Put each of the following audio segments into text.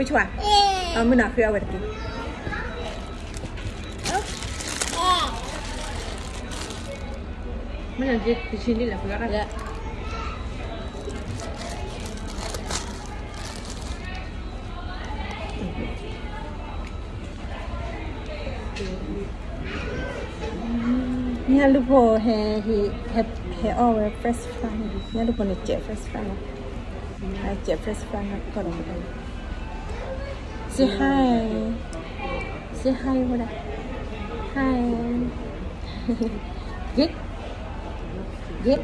မုၢ်ဆှၢ, အမုၢ်နၤဃုအဝဲတက့ၢ်. မုၢ်နၤတဆံန့ၣ်လဲၤဃုအီၤ. ညၣ်လူၢ်ဖိဟဲ, ဟဲအီၣ်ဝဲ French fry, ညၣ်လူၢ်ဖိန့ၣ် စဲး French fry လီၤ, စဲး French fry လီၤ. Say hi, say hi ဝဲဒၣ်, hi, good, good.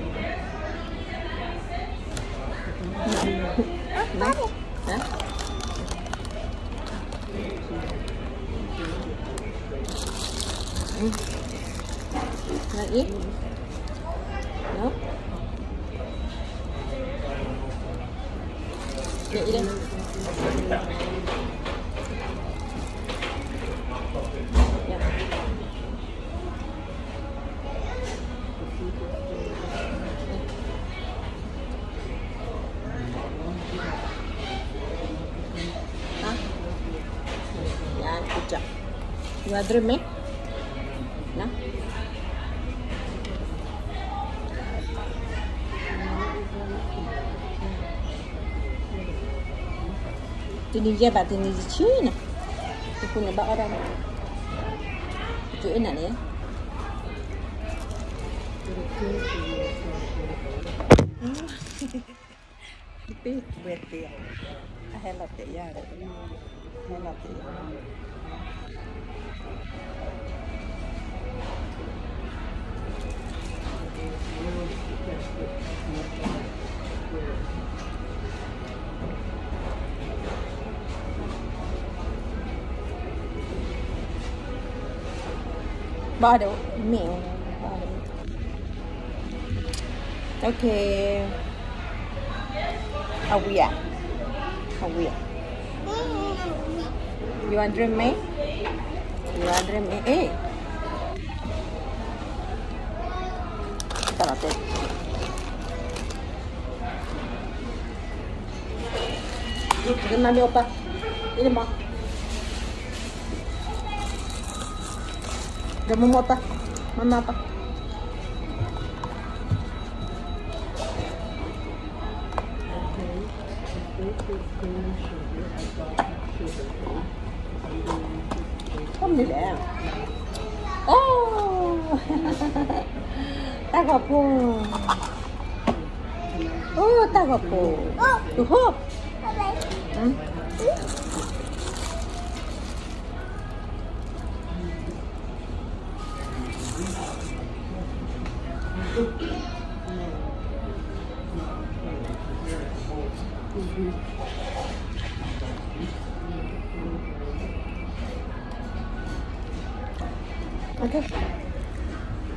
တနံၤယဲၢ်ဘၣ်တနံၤတဆံနီၤ, တပူၤန့ၣ်ဘၣ်အီၣ်ဒၣ်, က့ၤအ့ၣ်နၤန့ၣ် ပ့ၢ်ဝဲသ့ၣ်, အဟဲလီၤတဲာ်ယၤ, ဟဲလီၤတဲာ်ယၤ. ဘၣ်ဒီးမ့ၢ်, ဘၣ်ဒီးမ့ၢ်, okay. အဝံၤဧါ, အဝံၤဧါ. You want drink me? You want drink me? အ့ၣ်, တၢ်လီၤတဲာ်, မ့ၢ်အိၣ်ပၢ်, အ့ၣ်မး, ဒီးမ့ၢ်အိၣ်ပၢ်, မ့ၢ်အိၣ်ပၢ်. Come here. Oh, တၢ်ဂီၤဖိ. Oh, တၢ်ဂီၤဖိ. Oh, ဟို. Okay.